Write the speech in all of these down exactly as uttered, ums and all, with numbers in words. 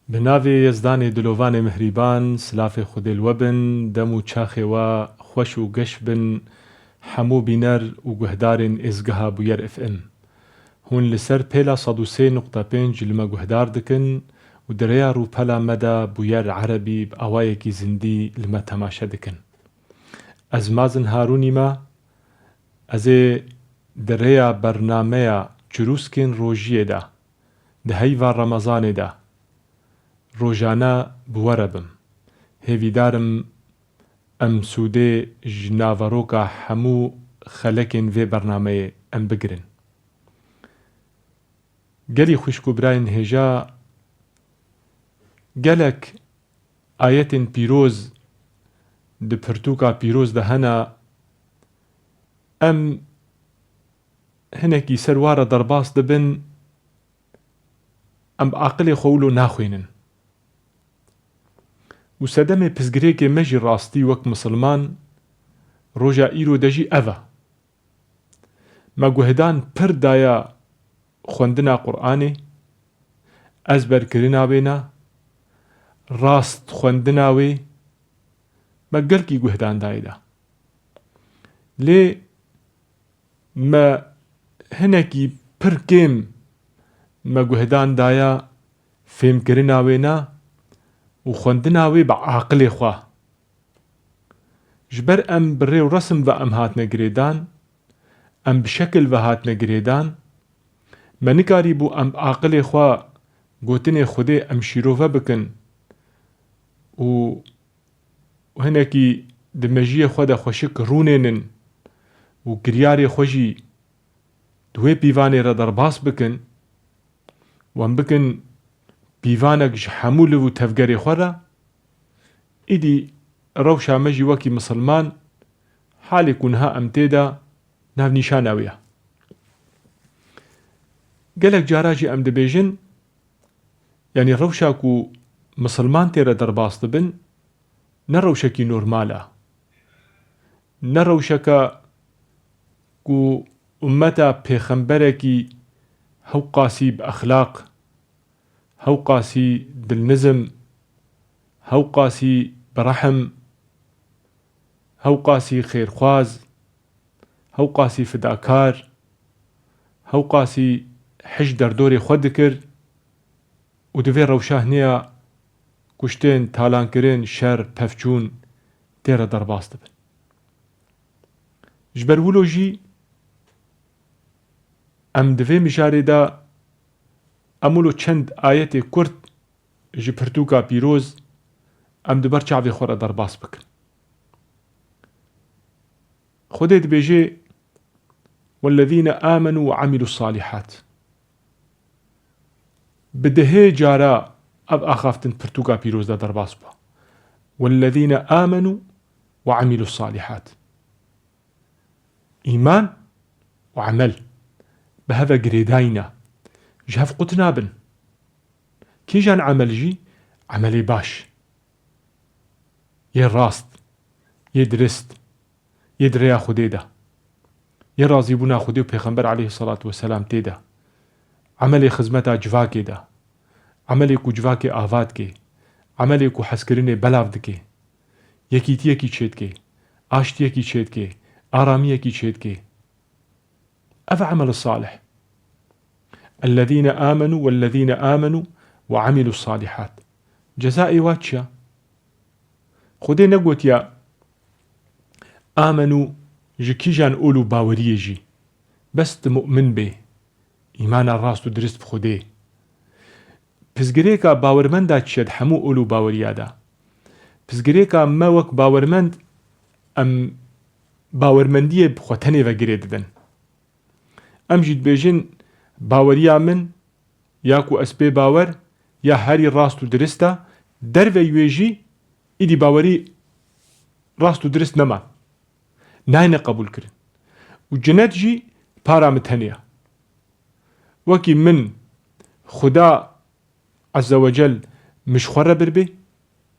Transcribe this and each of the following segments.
Bi navê Yezdanê Dilovanê Mihrîban, silafê Xwedê li we bin, dem û çaxê we xweş û geş bin hemû bîner û guhdarên êzgeha Bûyer F M. Hûn li ser pêla sed û sê nokta pênc li me guhdar dikin û di rêya rûpela me de Bûyer Erebî bi awayekî zindî li me temaşe dikin. Ez Mazin Harûnî me, ez ê di rêya bernameya Çirûskên Rojiyê de, di heyva Remezanê de, rojane bi we re bim. Hêvîdar im em sûdê ji naveroka hemû xelekên vê bernameyê em bigirin. Gelî xwişk û birayên hêja, gelek ayetên pîroz di pirtûka pîroz de hene, em hinekî ser wa re derbas dibin, em bi aqilê xwe wilo naxwînin. Û sedemê pirsgirêkê me jî rastî wek misilman roja îro de jî ev e. Me guhdan pir daye xwendina Qur'anê, ezberkirina wê ne, rast xwendina wê, me gelkî guhdan dayê de. Lê me hinekî pir kêm me guhdan daye fêmkirina wê ne û xwendina wê bi aqilê xwe. Ji ber em bi rê û resim ve em hatine girêdan, em bi şekil ve hatine girêdan, me nikarîbû em bi aqilê xwe gotinê Xwedê em şîrove bikin û hinekî di mejiyê xwe de xweşik rûnênin û kiryarê xwe jî di wê pîvanê re derbas bikin, wan bikin pîvanek ji hemû liv û tevgerê xwe re, îdî rewşa me jî wekî misilman, halê ku niha em tê de, navnîşana wê ye. Gelek cara jî em dibêjin, yanî rewşa ku misilman tê re derbas dibin, ne rewşekî normal e. Ne rewşeke ku ummeta pêxemberekî hewqasî bi exlaq, hewqasî dilnizim, hewqasî bi rehm, hewqasî xêrxwaz, hewqasî fidakar, hewqasî hij derdorê xwe dikir û di vê rewşa hinê ya kuştin, talankirin, şer, pevçûn tê re derbas dibin. Ji ber wilo jî em di vê mijarê de em wilo çend ayetê kurt ji pirtûka pîroz em di ber çavê xwe re derbas bikin. Xwedê dibêje, "Wellezîne amenu ve amilus salihât." Bi dehê cara ev axaftin pirtûka pîroz de derbas bû. "Wellezîne amenu ve amilus salihât." Îman û emel bi hev ve girêdayî ne. Ji hev qut nabin. Kîjan emel jî? Emelê baş. Yê rast. Yê dirist. Yê di rêya Xwedê de. Yê razîbûna Xwedê û Pêxember aleyhissalatu vesselam tê de. Emelê xizmeta civakê de. Emelê ku civakê ava dike. Emelê ku hezkirinê belav dike. Yekîtiyekî çêdike. Aştiyekî çêdike. Aramiyekî çêdike. Ev emel salih. Ellezîne amenu wellezîne amenu ve amilus salihât. Cezayê wa çi ya? Xwedê negotiya amenu ji kîjan ol û baweriyê jî. Bes tu mu'min bê. Îmana rast û dirist bi Xwedê. Pirsgirêka bawermenda çi ye di hemû ol û baweriya de? Pirsgirêka me wek bawermend, em bawermendiyê bi xwe tenê ve girê didin. Em jî dibêjin, baweriya min, ya ku ez pê bawer, ya herî rast û dirist e, derveyî wê jî îdî bawerî rast û dirist nema. Nayne qebûlkirin. Û cinet jî para min tenê ye. Wekî min Xuda Azze ve Cel min ji xwe re bir bê,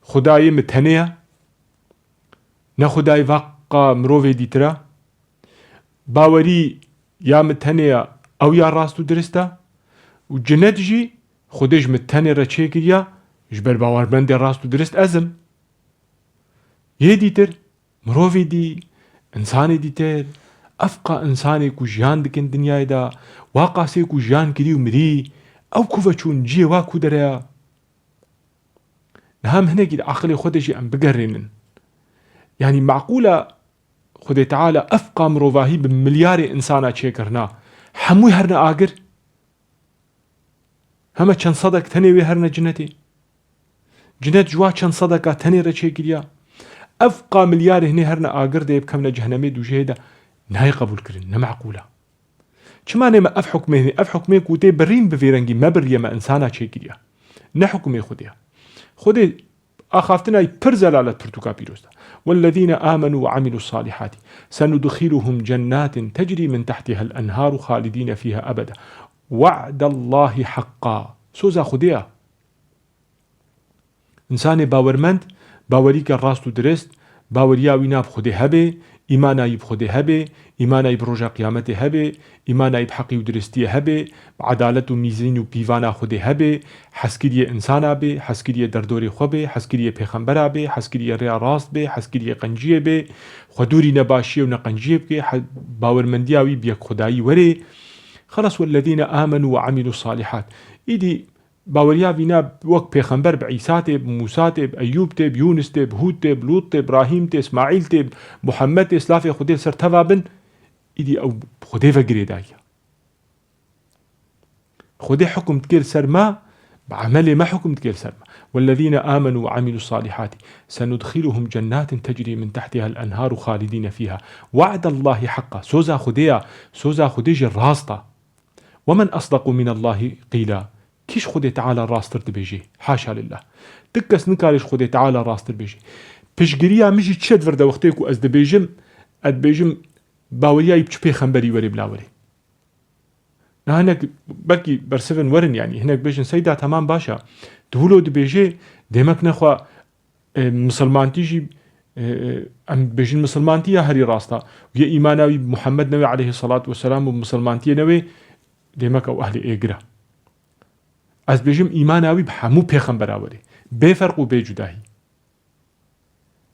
Xudayê min tenê ye, ne Xudayê va qa mirovê dîtir e. Bawerî ya min tenê ye, ew ya rast û dirist e. Û cinet jî Xwedê ji min tenê re çêkiriye, Ji ber bawermendê rast û dirist ez im. Yê dîtir, mirovê dî, insanê dîtir, evqa insanê ku jiyan dikin dinyayê de, wa qasê ku jiyan kirî û mirî, ew ku veçûn, ciyê wa ku dereya. Niha em hinekî di aqilê xwe de jî em bigerînin. Yanî meqûl e Xwedê Teala evqa mirovahî bi milyarê insana çêkirina, hemû herine agir? Heme çend sedek tenê wê herine cinetê? Cinet ji wa çend sedeka tenê re çêkiriya? Evqa milyarê hinê herine agir dê bikevine cehnemê dûjehê de, nayê qebûlkirin, ne meqûl e. Çima nê me ev hukmê, ev hukmê ku tê birîn bi vê rengî me biriye, me insana çêkiriye. Ne hukmê Xwedê ye. Xwedê axaftina yî pir zelalet pirtûka pîroz de. والذين آمنوا وعملوا الصالحات سندخلهم جنات تجري من تحتها الأنهار خالدين فيها أبدا وعد الله حقا. Soza Xwedê ye. Însanê bawermend, bawerîke rast û dirist, baweriya wî na bi Xwedê hebe, îmana yî bi Xwedê hebe, îmana yî bi roja qiyametê hebe, îmana yî bi heqî û diristiyê hebe, bi edalet û mîzîn û pîvana Xwedê hebe, hezkiriyê însana be, hezkiriyê derdorê xwe be, hezkiriyê pêxembera be, hezkiriyê rêya rast be, hezkiriyê qenciyê be, xwe dûrî nebaşiyê û neqenciyê bike, he-, bawermendiya wî bi yekxwedayî were. Xelas, والذين آمنوا وعملوا الصالحات. Îdî baweriya vîna wek pêxember bi Îsa tê, bi Mûsa tê, bi Eyûb tê, bi Yûnis tê, bi Hûd tê, bi Lût tê, bi Brahîm tê, Îsmaîl tê, bi Muhammed tê, silafê Xwedê li ser teva bin, îdî ew bi Xwedê ve girêdayî ye. Xwedê hukm dike li ser me, bi emelê me hukm dike li ser me. والذين آمنوا وعملوا الصالحات سندخلهم جنات تجري من تحتها الأنهار خالدين فيها وعد الله حقا. Soza Xwedê ya, soza Xwedê jî rast e. ومن أصدق من الله قيلا. Kî ji Xwedê Teala rasttir dibêje? Haşa lillah. Tu kes nikare ji Xwedê Teala rasttir bêje. Piştgiriya min jî çi ye di vir de wextê ku ez dibêjim, ez dibêjim, baweriya yî bi çi pêxemberî were bila were. Na hinek belkî bersivin werin, yanî hinek bêjin, Seyda, temam, baş e. Tu wilo dibêje, demek nexwe e, misilmantî jî, e, e, em bêjin misilmantî ya herî rast e. Yê îmana wî bi Muhammed newê aleyhissalatu vesselam û misilmantiyê newê, demek ew ehlê êgir e. Ez bêjim îmana wî bi hemû pêxembera were. Bê ferq û bê cudahî.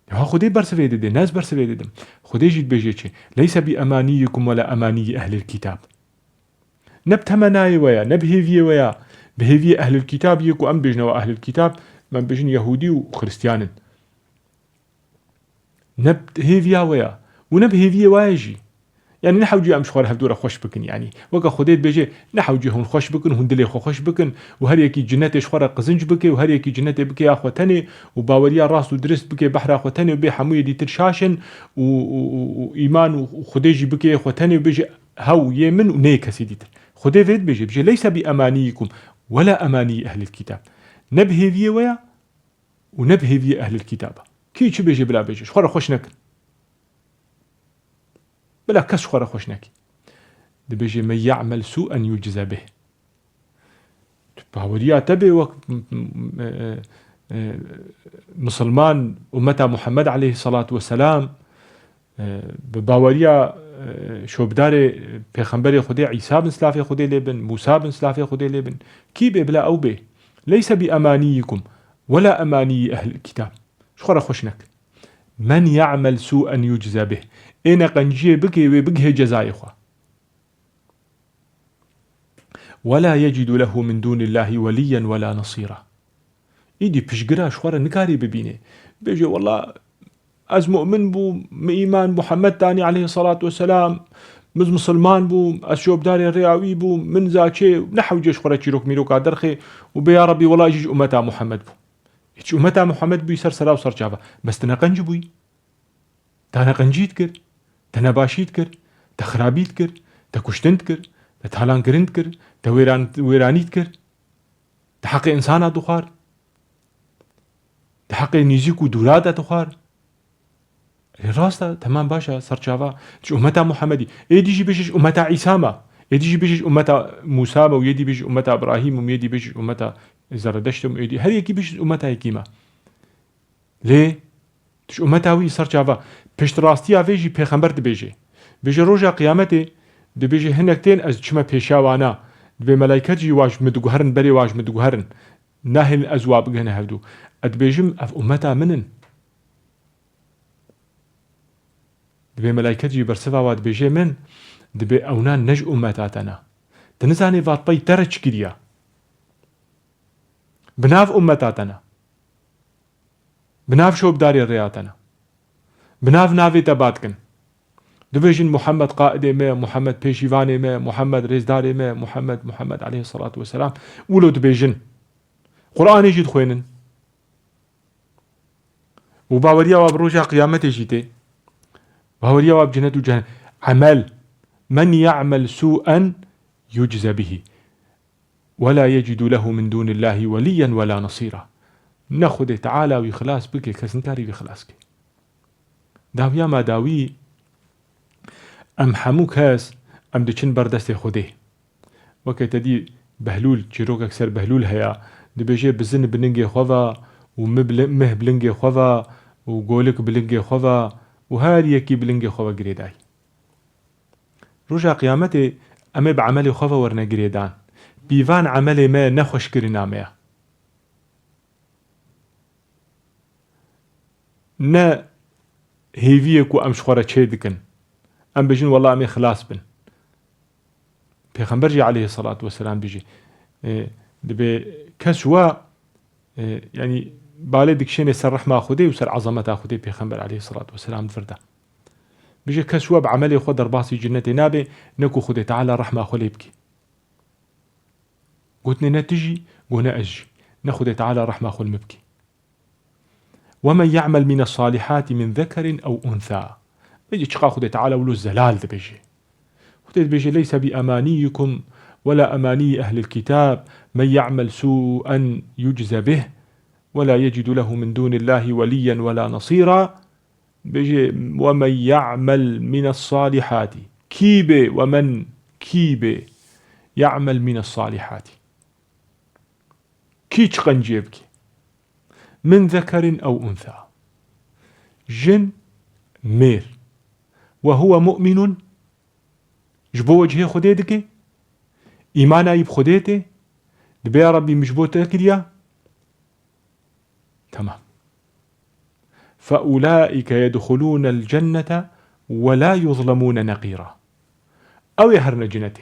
Ha Xwedê bersivê dide, ne ez bersivê didim. Xwedê jî dibêje çi? ليس بأمانيكم ولا أماني أهل الكتاب. Ne bi temenayê we ya, ne bi hêviyê we ya. Bi hêviyê ehlil kitab yê ku em bêjine we ehlil kitab, em bêjin Yehûdî û Xiristiyan in. Ne bi hêviya we ya. Û ne bi hêviyê we ya jî. Yanî ne hewcî em ji xwe re hevdû re xweş bikin. Yanî weke Xwedê dibêje, ne hewcî hûn xweş bikin, hûn dilê xwe xweş bikin û her yekî cinetê ji xwe re qizinc bike û her yekî cinetê bike ya xwe tenê û baweriya rast û dirist bike behra xwe tenê û bê hemûyê dîtir şaş in û, û, û, û îman û Xwedê jî bike xwe tenê û bêje, hew yê min û neyê kesê dîtir. Xwedê vê dibêje, dibêje, "Leyse bi emanîyikum wela emanî ehlil kitab." Ne bi hêviyê we ya û ne bi hêviyê ehlil kitaba. Kî çi bêje bila bêje, ji xwe re xweş nekin. Bila kes ji xwe re xweş nekî. Dibêje, "Men ya'mel sû'en yucze bih." Tu baweriya te bê wek m-, m-, e, e, e, misilman, ummeta Muhammed aleyhissalatu vesselam, e, bi baweriya, e, şobdarê Pêxemberê Xwedê Îsa bin silafê Xwedê lê bin, Mûsa bin silafê Xwedê lê bin. Kî bê bila ew bê. Leyse bi emanîyikum wela emanî ehlil kitab. Ji xwe re xweş nekin. Men ya'mel sû'en yucze bih. Ê neqenciyê bike wê bigihê cezayê xwe. "Ve la yecidu lehu min dûnillâhi weliyyen ve la nasîra." Îdî piştgira ji xwe re nikarî bibîne. Bêje, "Wela ez mu'min bûm, min îman Muhammed danî aleyhissalatu vesselam, min misilman bûm, ez şobdarê rêya wî bûm, min zaçê", ne hewce ji xwe re çîrok mîroka derxê û bê, "Ya Rebî, wela jî ji ummeta Muhammed bûm." Hiç ummeta Muhammed bûyî ser sera û ser çava. Bes tu neqenc bûyî. Te neqencî dikir, te nebaşî dikir, te xirabî dikir, te kuştin dikir, te talankirin dikir, te wêran-, wêranî dikir, te heqê insana dixwar, te heqê nîzîk û dûra de dixwar. Ê, rast e, temam, baş e, serçava. Ji ummeta Muhemedî. Êdî jî bêje ji ummeta Îsa me. Êdî jî bêje ji ummeta Mûsa me û yê dî bêje ji ummeta Îbrahîm û yê dî bêje ji ummeta Zeredeşt me û êdî her yekî bêje ji ummeta yekî me. Lê tu ji ummeta wî ser çava. Piştrastiya vê jî pêxember dibêje. Bêje roja qiyametê, dibêje hinek tên ez diçime pêşiya wana. Dibê melayket jî wa ji min diguherin, berê wa ji min diguherin. Nahêlin ez wa bigihine hevdû. Ez dibêjim, ev ummeta min in. Dibê melaiket jî bersiva wa dibêje min, dibê ewna ne ji ummeta te ne. Tu nizanî vatpey te re çi kiriya. Bi nav ummeta te ne. Bi nav şopdarê rêya te ne. Bi nav navê te ba dikin. Dibêjin Muhammed qaidê me, Muhammed pêşîvanê me, Muhammed rêzdarê me, Muhammed, Muhammed aleyhissalatu vesselam. Wilo dibêjin. Qur'anê jî dixwênin. Û baweriya wa bi roja qiyametê jî tê. Baweriya wa bi cennet û cehen-, emel. Men ya'mel su'en yucze bihi. Ve la yecidu lehu min dunillahi weliyyen ve la nasira. Ne Xwedê Teala wî xilas bike, kes nikarî wî xilas ke. Dawiya ma dawî, em hemû kes, em diçin ber destê Xwedê. Weke te dî Behlûl, çîrokek ser Behlûl heya, dibêje, bizin bi lingê xwe ve û mi bili-, mih bi lingê xwe ve û golik bi lingê xwe ve û her yekî bi lingê xwe ve girêdayî. Roja qiyametê em ê bi emelê xwe ve werine girêdan. Pîvan emelê me ne xweşkirina me ya. Ne hêviyê ku em ji xwe re çê dikin. Em bêjin, wela em ê xilas bin. Pêxember jî aleyhissalatu vesselam dijî, e, dibê kes wa, e, yanî balê dikişênê ser rehma Xwedê û ser ezameta Xwedê Pêxember aleyhissalatu vesselam di vir de. Bêje kes wa bi emelê xwe derbasî cinnetê nabe, ne ku Xwedê Teala rehma xwe lê bike. Gotinê ne tu jî, got ne ez jî. Ne Xwedê Teala rehma xwe li min bike. ومن يعمل من الصالحات من ذكر أو أنثى. Bêje çiqa Xwedê Teala wilo zelal dibêje. Xwedê dibêje, ليس بأمانيكم ولا أماني أهل الكتاب، من يعمل سوءا يجز به ولا يجد له من دون الله وليا ولا نصيرا. Bêje, ومن يعمل من الصالحات. Kî bê, ومن, kî bê, يعمل من الصالحات. Kî çi qenciyê bike. من ذكر أو أنثى. Jin, mêr. وهو مؤمن. Ji bo wecihê Xwedê dike. Îmana wî bi Xwedê tê. Dibê ya Rabbî min ji bo te kiriya. Temam. فأولئك يدخلون الجنة ولا يظلمون نقيرا. Ew ê herine cinetê.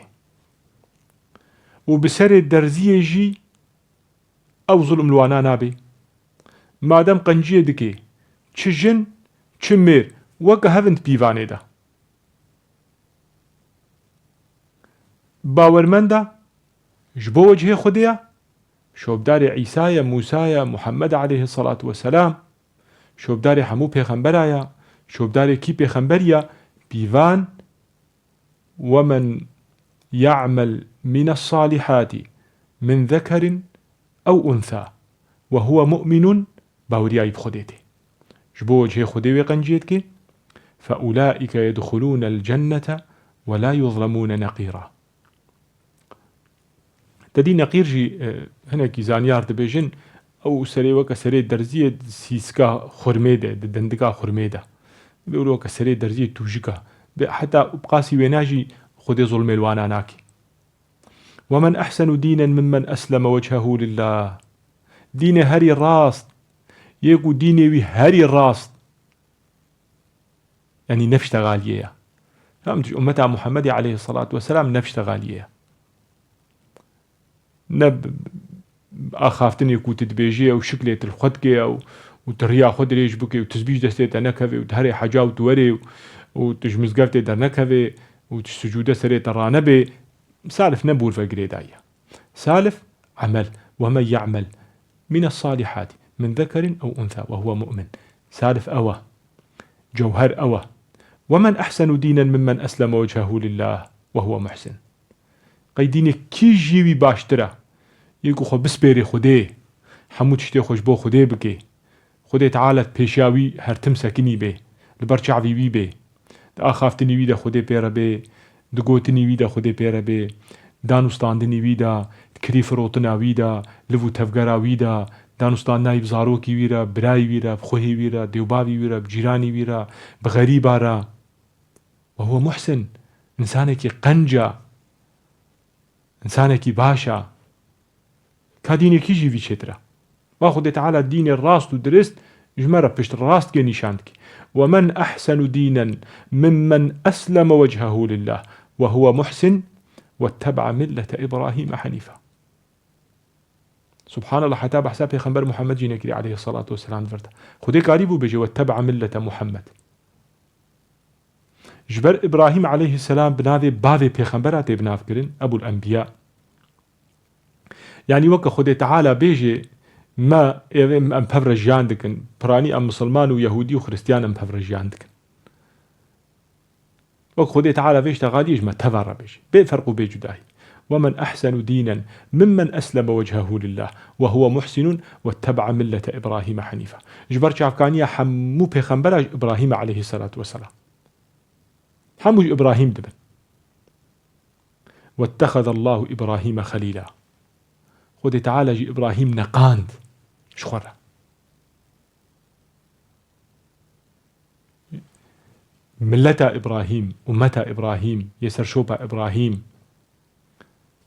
Û bi serê derziyê jî ew zulm li wana nabe. Madem qenciyê dike, çi jin, çi mêr, weke hev in di pîvanê de. Bawermenda, ji bo wecihê Xwedê ya, şopdarê Îsa ye, Mûsa ye, Muhammed aleyhissalatu vesselam, şopdarê hemû pêxembera ya, şopdarê kî pêxember ya, pîvan, ومن يعمل من الصالحات من ذكر أو أنثى وهو مؤمن. Baweriya wî bi Xwedê tê. Ji bo wecihê Xwedê wê qenciyê dike. فأولئك يدخلون الجنة ولا يظلمون نقيرا. Te dî neqîr jî, e, hinekî zanyar dibêjin, ew serê weke serê derziyê di sîska xurmê de, di dendika xurmê de. Bê wilo weke serê derziyê tûjika. Bê heta bi qasî wêna jî Xwedê zulmê li wana nake. ومن أحسن دينا ممن أسلم وجهه لله. Dînê herî rast, yê ku dînê wî herî rast, yanî ne piştegaliyê ye. Tamam, tu ummeta Muhammedê aleyhissalatu vesselam ne piştegaliyê ye. Ne b-, b-, axaftinê ku tu dibêjê ew şiklê tu li xwe dikê ew û tu riya xwe dirêj bikê û tizbî ji destê te nekeve û tu herê heca û tu werê û, û tu ji mizgeftê dernekevê û tu sucûde serê te ranebê, salif ne bûr ve girêdayî ye. Salif emel, ومن يعمل من الصالحات من ذكر أو أنثى وهو مؤمن. Salif ew e. Cewher ew e. ومن أحسن دينا ممن أسلم وجهه لله وهو محسن. Qey dînê kî jî wî baştir e? Yê ku xwe bispêrê Xwedê, hemû tiştê xwe ji bo Xwedê bike. Xwedê Teala di pêşiya wî her tim sekinî bê, li ber çavî wî bê. Di axaftinî wî de Xwedê pê re bê, di gotinî wî de Xwedê pê re bê, dan û standinî wî de, di kirî firotina wî de, liv û tevgera wî de, dan û standina wî bi zarokî wî re, birayî wî re, bi xwehê wî re, dêwbavî wî re, bi cîranî wî re, bi xerîba re. وهو محسن، însanekî qenc e, însanekî baş e. Ka dînê kî jî vî çêtir e? Va Xwedê Teala dînê rast û dirist ji me re pişt rast kê nîşan dike. "Ve men ehsenu dînen mimmen esleme wechehu lillah ve huve muhsin vettebe'a millete Îbrahîme henîfa." Subhanallah, heta behsa Pêxember Muhammed jî nekirî aleyhissalatu vesselam di vir de. Xwedê karîbû bêje, "Vettebe'a millete Muhammed." Ji ber Îbrahîm aleyhisselam bi navê bavê pêxembera tê binavkirin, Ebul Enbiya. Yanî weke Xwedê Teala bêje, me, ê, em, em pev re jiyan dikin. Piranî em misilman û yehûdî û xiristiyan em pev re jiyan dikin. Wek Xwedê Teala vê ji te xaliyê ji me teva re bêje. Bê ferq û bê cudahî. "Ve men ehsenu dînen mimmen esleme wechehu lillah ve huve muhsinun vettebe'a millete Îbrahîme henîfa." Ji ber çavkaniya hemû pêxembera ji Îbrahîme aleyhisselatu vesselam. Hemû ji Îbrahîm dibin. "Wettehezallahu Îbrahîme xelîla." Xwedê Teala jî Îbrahîm neqand ji xwe re. Milleta Îbrahîm, ummeta Îbrahîm, yê ser şopa Îbrahîm.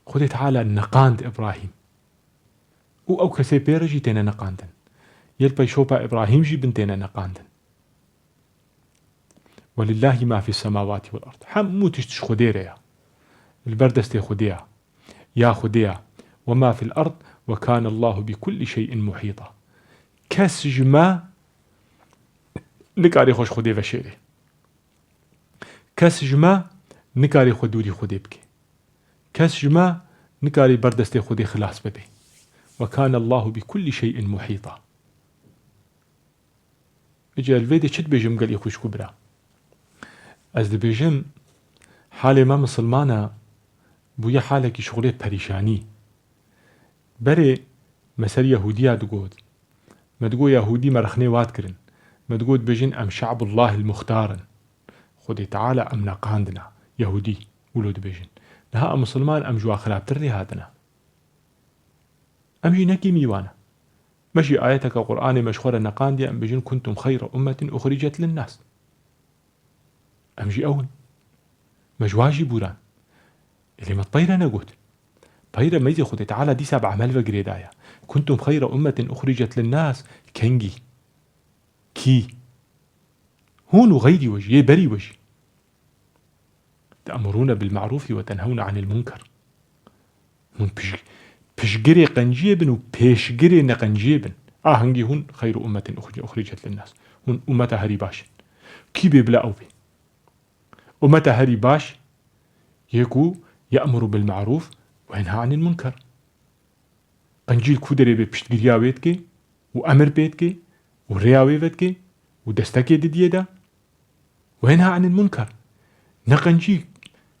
Xwedê Teala neqand Îbrahîm. Û ew kesê pê re jî têne neqandin. Yê li pey şopa Îbrahîm jî bin têne neqandin. "Welillahî ma fis semawatî wel ard." Hemû tişt ji Xwedê re ye. Li ber destê Xwedê ye. Ya Xwedê ye. "Ve ma fil ard ve kânallahu bi kullî şey'in muhîta." Kes ji me nikarê xwe ji Xwedê veşêrê. Kes ji me nikarê xwe dûrî Xwedê bike. Kes ji me nikarê ber destê Xwedê xilas bibe. "Ve kânallahu bi kullî şey'in muhîta." Îca li vê de çi dibêjim gelî xwişk û bira? Ez dibêjim, halê me misilmana bûye halekî şixulê perîşanî. Berê me ser Yehûdiya digot. Me digot Yehûdî me rexnê wat kirin. Me digot dibêjin em şe'bullahil muxtar in. Xwedê Teala em neqandina. Yehûdî wilo dibêjin. Niha em misilman em ji wa xirabtir lê hatine. Em jî nekî mîvan e. Me jî ayeteke Qur'anê me ji xwe re neqandiye, em bêjin, "Kuntum xeyra ummetin uxricet linnas." Em jî ew in. Me ji wan jî bûran. Ê lê me peyre negot. Peyre meyzê Xwedê Teala dîsa bi emel ve girêdaye. "Kuntum xeyra ummetin uxricet linnas." Kengî? Kî? Hûn û xeyrî we jî, yê berî we jî. "Te'murûne bil ma'rûfî ve tenhewne anil munker." Hûn pij-, piştgirê qenciyê bin û pêşgirê neqenciyê bin. Ahengî hûn xeyru ummetin uxri-, uxricet linnas. Hûn ummeta herî baş in. Kî bê bila ew bê? Ummeta herî baş yê ku ye'muru bil ma'rûf ve yenha anil munker. Qencî li ku derê bê piştgiriya wê dike û emir pê dike û rêya wê vedike û destekê didiyê de. Ve yenha anil munker. Neqencî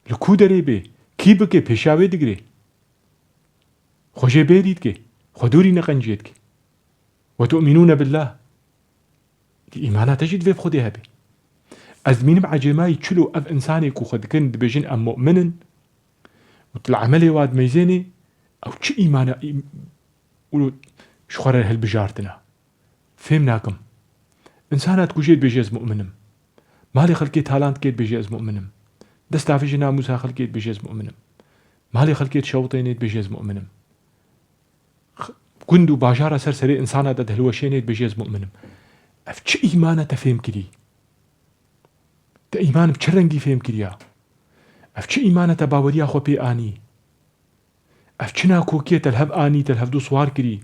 li ku derê bê, kî bike pêşiya wê digire. Xwe jê bêrî dike. Xwe dûrî neqenciyê dike. Ve tu'minûne billah. Di îmana te jî divê bi Xwedê hebe. Ez dimînim ecêmayî çilo ev insanê ku xwe dikin dibêjin em mu'min in û tu li emelê wa dimeyzênê, ew çi îmana, û ji xwe re hilbijartine. Fêm nakim. Însana dikujê dibêje ez mu'min im. Malê xelkê talan dike dibêje ez mu'min im. Desta vê ji namûsa xelkê dibêje ez mu'min im. Malê xelkê dişewitênê dibêje ez mu'min im. X-, gund û bajara ser serê însana de dihilweşênê dibêje ez mu'min im. Ev çi îman e te fêm kirî? Te îman bi çi rengî fêm kiriya? Ev çi îman e te baweriya xwe pê anî? Ev çi nakokî ye te li hev anî, te li hev du siwar kirî?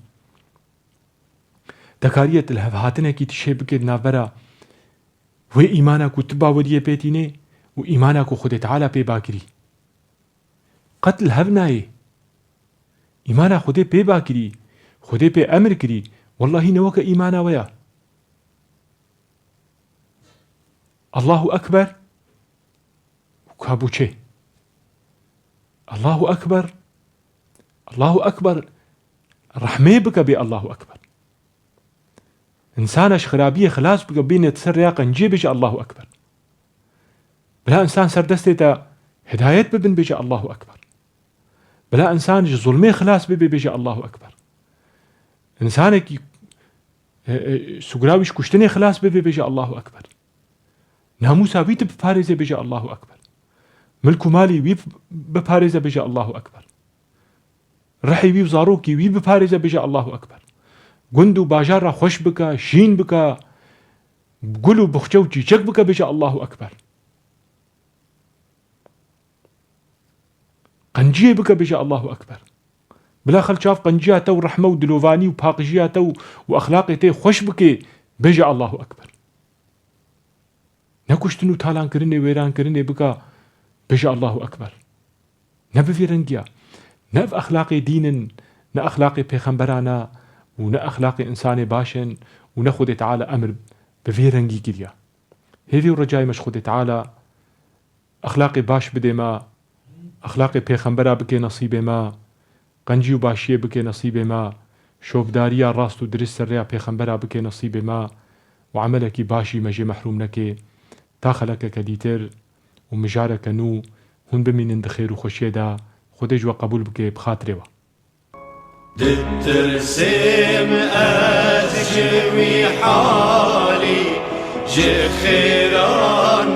Te kariye te li hev hatinekî tu şê bike di navbera wê îmana ku tu baweriyê pê tînê û îmana ku Xwedê Teala pê ba kirî. Qet li hev nayê. Îmana Xwedê pê ba kirî, Xwedê pê emir kirî, wellahî ne weke îmana we ya. Allahu Ekber. Û ka bû çê? Allahu Ekber. Allahu Ekber. Rehmê bike bê Allahu Ekber. Însana ji xirabiyê xilas bike, bîne ser rêya qenciyê bêje Allahu Ekber. Bila însan ser destê te hidayet bibin bêje Allahu Ekber. Bila însan ji zulmê xilas bibe bêje Allahu Ekber. Însanekî, e, e, sugra wî ji kuştinê xilas bibe bêje Allahu Ekber. Namûsa wî tu biparêze bêje Allahu Ekber. Milk û malî wî biparêze bêje Allahu Ekber. Rihê wî û zarokî wî biparêze, bêje Allahu Ekber. Gund û bajar ra xweş bike, şîn bike, gul û buxçe û çîçek bike, bêje Allahu Ekber. Qenciyê bike, bêje Allahu Ekber. Bila xel çav qenciya te û rehme û dilovanî û paqijiya te û, û exlaqê te xweş bike, bêje Allahu Ekber. Ne kuştin û talankirinê, wêrankirinê bike, bêje Allahu Ekber. Ne bi vî rengiya. Ne ev exlaqê dîn in, ne exlaqê pêxemberan e û ne exlaqê insanê baş in û ne Xwedê Teala emir bi vî rengî kiriye. Hêvî û recayê me ji Xwedê Teala exlaqê baş bidê me, exlaqê pêxembera bike nesîbê me, qencî û başiyê bike nesîbê me, şopdariya rast û dirist ser rêya pêxembera bike nesîbê me û emelekî baş jî me jê mehrûm neke. Ta xelekeke dîtir û mijareke nû hûn bimînin di xêr û xweşiyê de. Xwedê ji we qebûl bike bi xatirê we. Ditirsêm ez ji wî halî, ji xêran